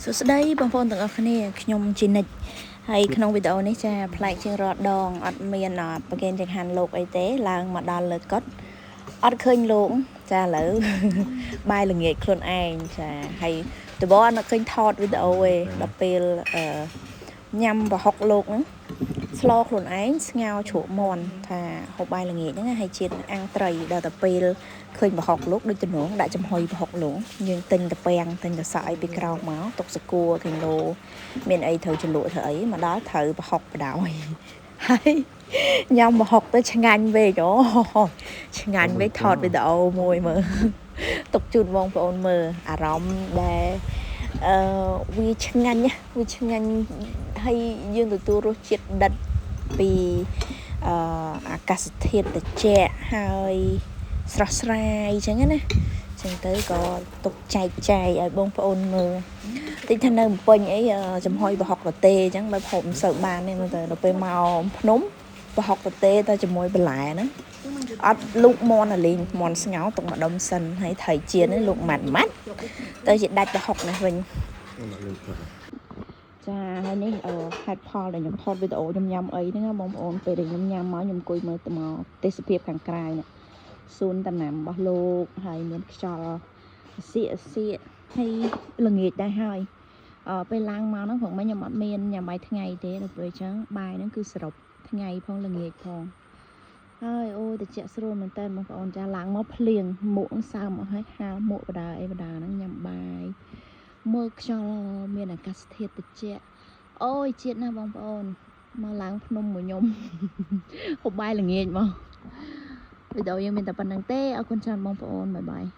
សួស្តីបងប្អូនទាំងអស់គ្នាខ្ញុំជីនិចហើយក្នុងវីដេអូនេះចាប្លែកជាងរាល់ដងអត់មានប្រកេនចង្ហាន់លោកអីទេឡើងមកដល់លើកុដអត់ឃើញលោកចាឥឡូវ បាយល្ងាចខ្លួនឯងចាហើយដំបូងអត់ឃើញថតវីដេអូទេដល់ពេលអឺញ៉ាំប្រហុកលោកហ្នឹងស្លខ្លួនឯងស្ងោរជ្រក់មាន់ថាហូបបាយល្ងាចហ្នឹងហើយជាតិអាំងត្រីដល់ទៅពេលឃើញប្រហុកលោកដូចទំនងដាក់ចំហុយប្រហុកលោកយើងទិញតាពាំងទិញតសក់អីពីក្រោមមកទុកសកួរគីឡូមានអីត្រូវជ្រលក់ត្រូវអីមកដល់ត្រូវប្រហុកបដ ாய் ហើយញ៉ាំប្រហុកទៅឆ្ងាញ់ពេកអូឆ្ងាញ់ពេកថតវីដេអូមួយមើលទុកជូនបងប្អូនមើលអារម្មណ៍ដែលអឺវាឆ្ងាញ់ណាវាឆ្ងាញ់ហើយយើងទទួលរសជាតិដិតពីអឺអាកាសធាតុត្រជាក់ហើយស្រស់ស្រាយអញ្ចឹងណាអញ្ចឹងទៅក៏ទុកចែកចាយឲ្យបងប្អូនមើលតិចថានៅភ្នំពេញអីចំហុយប្រហុកទទេអញ្ចឹងបើហូបមិនសូវបានទេមើលទៅដល់ពេលមកភ្នំប្រហុកទទេតែជាមួយបន្លែហ្នឹងអត់លូកមន់អាលីងមន់ស្ងោរទុកម្ដុំសិនហើយត្រីចៀនហ្នឹងលូកម៉ាត់ម៉ាត់ទៅជាដាច់ប្រហុកនេះវិញ ចាហើយនេះអឺហេតុផលដែលខ្ញុំថតវីដេអូខ្ញុំញ៉ាំអីហ្នឹងណាបងប្អូនពេលដែលខ្ញុំញ៉ាំមកខ្ញុំអង្គុយមើលទៅមកទេសភាពខាងក្រៅនេះសួនតំណាំរបស់លោកហើយមានខ្យល់សៀកសៀកហើយល្ងាចដែរហើយអឺពេលឡើងមកហ្នឹងព្រោះមិញខ្ញុំអត់មានញ៉ាំបាយថ្ងៃទេដល់ពេលអញ្ចឹងបាយហ្នឹងគឺសរុបថ្ងៃផងល្ងាចផងហើយអូយតិចស្រួលមែនតើបងប្អូនចាឡើងមកភ្លៀងមួកសើមអស់ហើយហាលមួកបដាអីបដាហ្នឹងញ៉ាំបាយមើលខ្យល់មានអាកាសធាតុត្រជាក់អូយជាតិណាស់បងប្អូនមកឡើងភ្នំមួយខ្ញុំ ហូបបាយល្ងាចមកវីដេអូយើងមានតែប៉ុណ្្នឹងទេអរគុណច្រើនបងប្អូន bye bye.